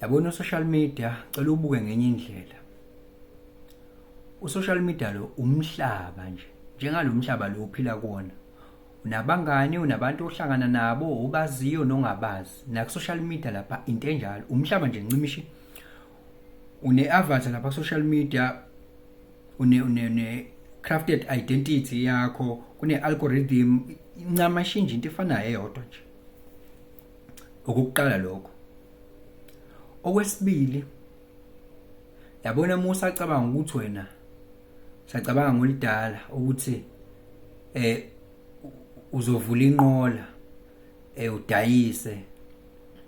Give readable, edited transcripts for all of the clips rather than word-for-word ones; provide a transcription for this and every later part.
Yabona, social media, cela ubuke ngenye indlela. U-social media lo umhlaba nje, njengalomhlaba lo uphila kuwona. Unabangani, unabantu ohlangana nabo, obaziyo nongabazi. Na social media lapha into enjalo, umhlaba nje ncimishi. Une avatar lapha social media, une crafted identity yakho, kune algorithm incamashi nje, into efanayo eyodwa nje. Okokuqala lokho. Okwesibili, yabona, musa acabanga ukuthi wena sacabanga ngolidala ukuthi uzovula inqola, udayise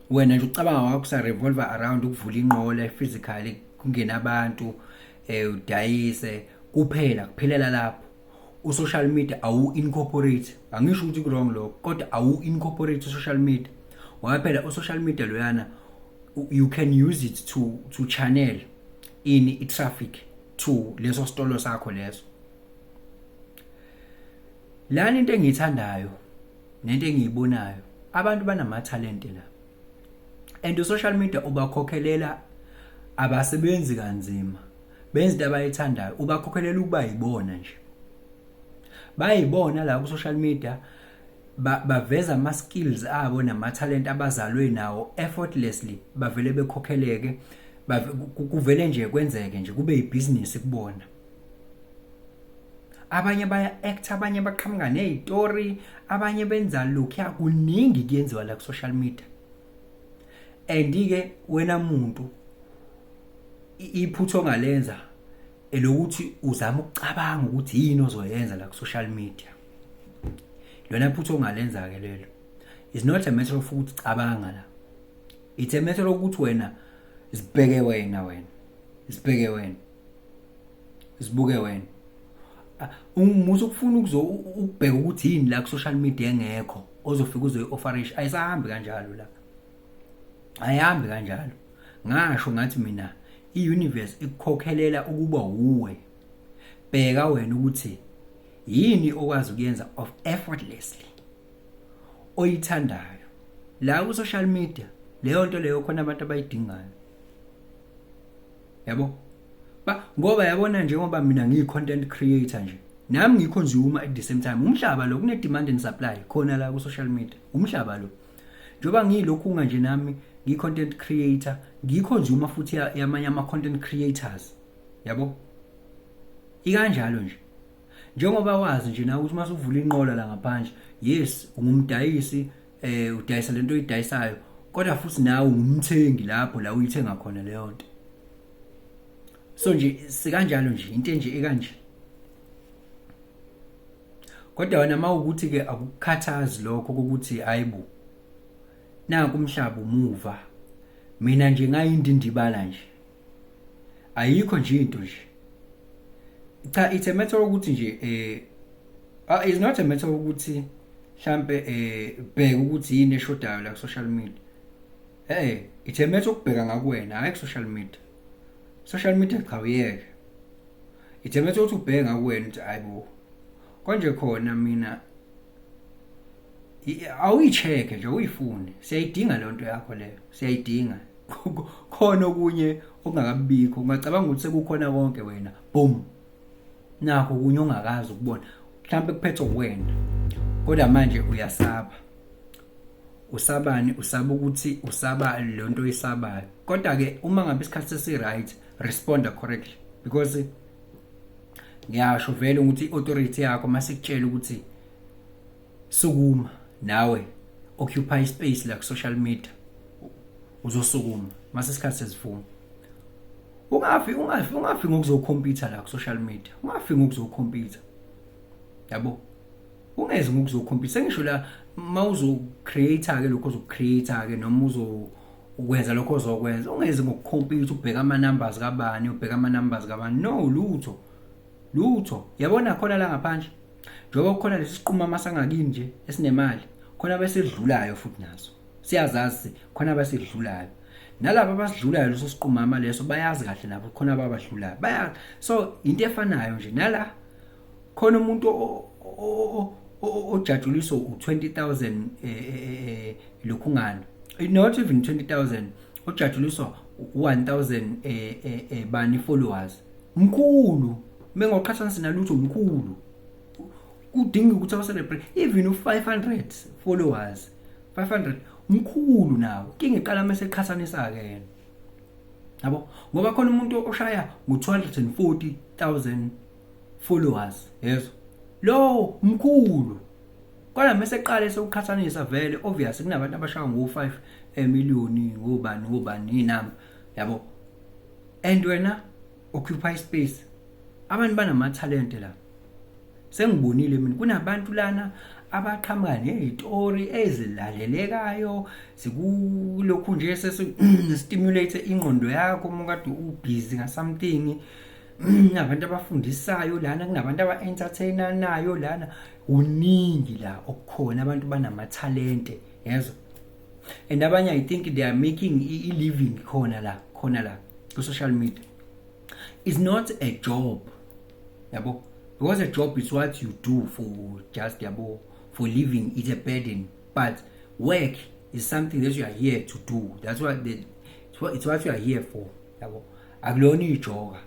wena nje. Ucabanga wakho sa revolve around ukuvula inqola physically, kungena abantu, udayise kuphela, kuphelela lapho. U-social media awu incorporate. Angisho ukuthi ku wrong lokho, kodwa awu incorporate social media, ngoba phela u-social media loyana you can use it to channel in i-traffic to leso sitolo sakho leso. Lana into engiyithandayo nento engiyibonayo, abantu banamathalente la, and u-social media ubakhokhelela. Abasebenzi kanzima, benza into abayithandayo, ubakhokhelela ukuba yibona nje, bayibona la ku-social media. Baveza ama-skills abo nama-talent abazalwe nawo effortlessly, bavele bekhokheleke, kuvele nje kwenzeke nje, kube ibhizinisi kubona. Abanye baya-act, abanye baqhamuka ney'tori, abanye benza lokhuya. Kuningi kuyenziwa la ku-social media. And-ke wena muntu, iphutha ongalenza elokuthi uzama ukucabanga ukuthi yini ozoyenza la ku-social media. Lona phutha ongalenza-ke lelo. Is not a matter of ukuthi cabanga la, it's a matter of ukuthi wena zibheke wena, wena zibheke, wena zibuke wena. Umusa ukufuna ukuzo ukubheka ukuthi yini la ku-social media engekho ozofika uzoyi-offerisha. Ayisahambi kanjalo la, ayihambi kanjalo. Ngasho ngathi mina i-universe ikukhokhelela ukuba uwe. Bheka wena ukuthi yini okwazi ukuyenza of effortlessly, oyithandayo la ku-social media. Leyo nto leyo khona abantu abayidingayo, yabo ba, ngoba yabona, njengoba mina ngiyi-content creator nje, nami ngiyi-consumer at the same time. Umhlaba lo kune-demand and supply khona la ku-social media. Umhlaba lo, njengoba ngiyilokhu nje, nami ngiyi-content creator, ngiyi-consumer futhi yamanye ama-content creators, yabo. Ikanjalo nje, njengoba wazi nje nawe ukuthi uma usuvula inqola la ngaphandle, yes, ungumdayisi, udayisa lento oyidayisayo, kodwa futhi nawe ungumthengi lapho la uyithenga khona leyo nto. So nje sikanjalo nje, into nje ekanje. Kodwa wena mawukuthi ke akukukhathazi lokho kokuthi hayibo, nanku umhlaba umuva, mina nje ngayindindibala nje, ayikho nje into nje. Cha, it's a matter ukuthi nje it's not a matter ukuthi mhlambe bheka ukuthi yini eshodayo la ku social media. It's a matter ukubheka ngakuwena, hayi ku social media. Social media cha, uyeke. It's a matter ukuthi ubheke ngakuwena ukuthi hayibo, konje khona mina awuyi-check nje, uyifune. Siyayidinga leyo nto yakho leyo, siyayidinga. Khona okunye okungakabikho, ungacabanga ukuthi sekukhona konke, wena boom, nakho okunye ongakazi ukubona, mhlawumbe kuphethwe wena, kodwa manje uyasaba. Usabani? Usaba ukuthi usaba le nto oyisabayo. Kodwa-ke uma ngabe isikhathi sesi-right, responda correctly, because ngiyasho vele ukuthi i-authority yakho masikutshela ukuthi sukuma nawe, occupy space la ku-social media, uzosukuma mase isikhathi sesivuma. Ungafi, ungafi, ungafi ngokuzokhompyutha la ku-social media. Ungafi ngokuzokhompyutha, yabo. Ungezi ngokuzokhompyutha. Sengisho la, mawuzo-create-ke lokho ozoku-create-ke noma uzo ukwenza lokho ozokwenza, ungezi ngokukhompyutha, ubheka ama-numbers kabani, ubheka ama-numbers kabani. No, lutho, lutho. Yabona khona la ngaphandle, njengoba kukhona lesi siqhumama sangakini nje esinemali, khona abesedlulayo futhi naso siyazazi, khona abasedlulayo nalabo abasidlulayo leso siqhumama leso, bayazi kahle nabo khona ababadlulayo, bayazi. So into efanayo nje nala, khona umuntu ojatshuliswa u-20,000 lokhungana, not even 20,000. Ojatshuliswa u1000 bani followers, mkhulu. Mengoqhathanisa nalutho, mkhulu. Kudinga ukuthi awu-celebrate. Even u500 followers, 500 mkhulu nawo. Inkinga iqala mase eqhathanisa ke yena, yabo, ngoba khona umuntu oshaya ngo240000 followers, yezwa, lo mkhulu. Kodwa mase eqala sekuqhathanisa, vele obvious kunabantu abashaya ngo5 million, ngobani ngobani inamba, yabo. And wena occupy space. Abantu banamathalente la. Sengibonile mina kunabantu lana abaqhamuka nezitori ezilalelekayo, zikulokhu nje sesistimulate ingqondo yakho uma kade ubusy nga something. Kunabantu abafundisayo lana, kunabantu aba-entertainanayo lana, kuningi la okukhona. Abantu banamathalente, yezwa. And abanye, I think they are making i-living khona la, khona la ku-social media. It's not a job, yabo, because a job is what you do for just, yabo, for living. It's a burden. But work is something that you are here to do. That's what the it's what you are here for, yabo. Akulona ijoka,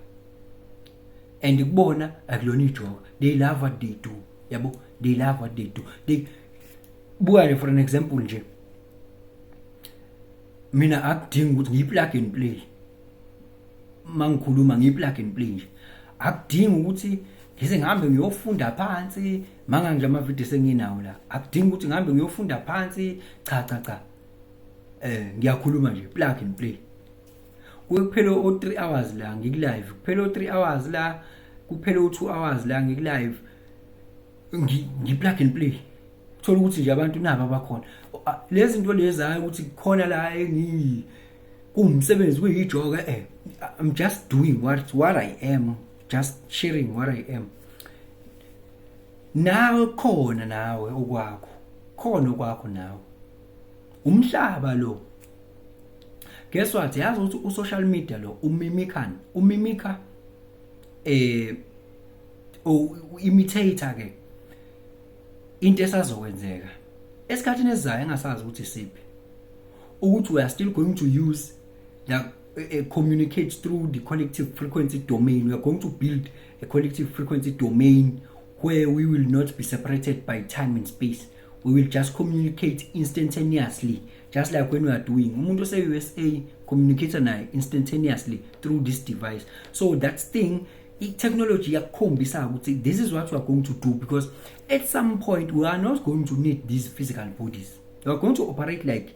and kubona akulona ijoka. They love what they do, yabo. They love what they do. They buka nje, for an example nje, mina akudingi ukuthi ngiyi-plug and play. Mangikhuluma ngiyi-plug and play nje, akudingi ukuthi ngize ngihambe ngiyofunda phansi. Manga nje amavidiyo senginawo la, akudingi ukuthi ngihambe ngiyofunda phansi. Cha, cha, cha, ngiyakhuluma nje, plug and play. Kuye kuphela o 3 hours la ngikulive, kuphela o 3 hours la, kuphela o 2 hours la ngikulive, ngi plug and play. Thola ukuthi nje abantu nabo abakhona lezi zinto lezi, hayi ukuthi khona la engi kuwumsebenzi, kuyijoka. I'm just doing what I am, just sharing what I am. Nawe khona, nawe okwakho khona, okwakho nawe. Umhlaba lo, guess what, yazi ukuthi u-social media lo umimikhani, umimika o imitator ke into esazokwenzeka esikhathini esizayo, engasazi ukuthi siphi, ukuthi we are still going to use the communicate through the collective frequency domain. We are going to build a collective frequency domain where we will not be separated by time and space. We will just communicate instantaneously, just like when we are doing umuntu ose-USA, communicate naye instantaneously through this device. So that thing, i-technology yakukhombisa ukuthi this is what we are going to do, because at some point we are not going to need these physical bodies. We are going to operate like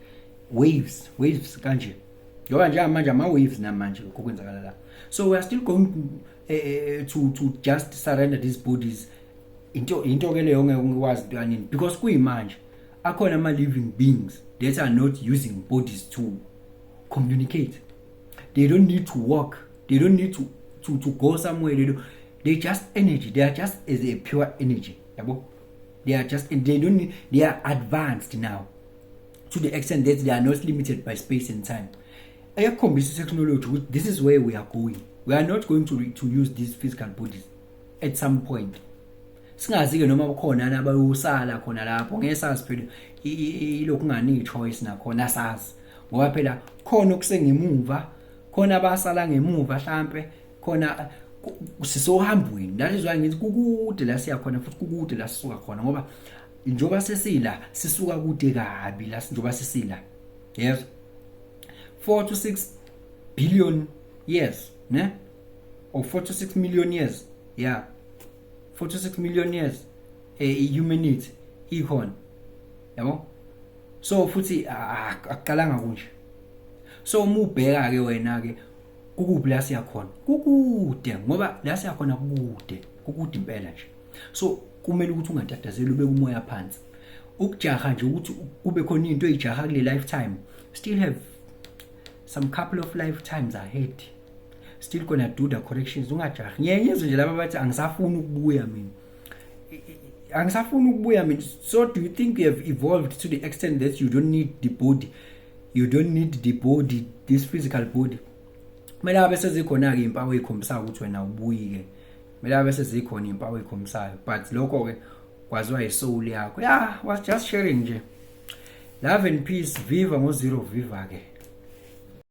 waves, waves kanje, ngoba njengamanje ama-waves namanje lokho kwenzakala la. So we are still going to just surrender these bodies. Into ke leyo ngeke ngikwazi into yanini, because kuyimanje akhona ama-living beings that are not using bodies to communicate. They don't need to walk, they don't need to go somewhere. They just energy. They are just as a pure energy, yabo. They are just, they don't need, they are advanced now to the extent that they are not limited by space and time. Ayakhombisa technology ukuthi this is where we are going. We are not going to use these physical bodies at some point. Singazi ke noma kukhona abayosala khona lapho, ngeke sazi phela. Ilokhu ngani choice nakhona sazi, ngoba phela khona okusengemuva, khona abasala ngemuva, hlampe khona sisohambweni. That is why ngithi kukude la siya khona, futhi kukude la sisuka khona, ngoba njoba sesila sisuka kude kabi la njoba sesila, yes, 4 to 6 billion years, ne, or 4 to 6 million years, yeah, 4 to 6 million years humanity ikhona, yabo. So futhi akuqalanga kunje. So uma ubheka ke wena ke kukuphi la siya khona, kukude, ngoba la siya khona kukude, kukude impela nje. So kumele ukuthi ungatatazeli, ube umoya phansi. Ukujaha nje ukuthi kube khona into eyijaha kule lifetime, still have some couple of lifetimes ahead, still gonna do the corrections. Ungajahi. Ngiyenyezwe nje laba bathi angisafuni ukubuya mina, angisafuni ukubuya mina. So do you think you have evolved to the extent that you don't need the body? You don't need the body, this physical body. Kumele abe sezikhona-ke iy'mpawu ey'khombisayo ukuthi wena ubuyi-ke. Kumele abe sezikhona iy'mpawu ey'khombisayo, but lokho-ke kwaziwa yi-soul yakho. Yeah, was just sharing nje. Love and peace. Viva ngo-zero, viva ke.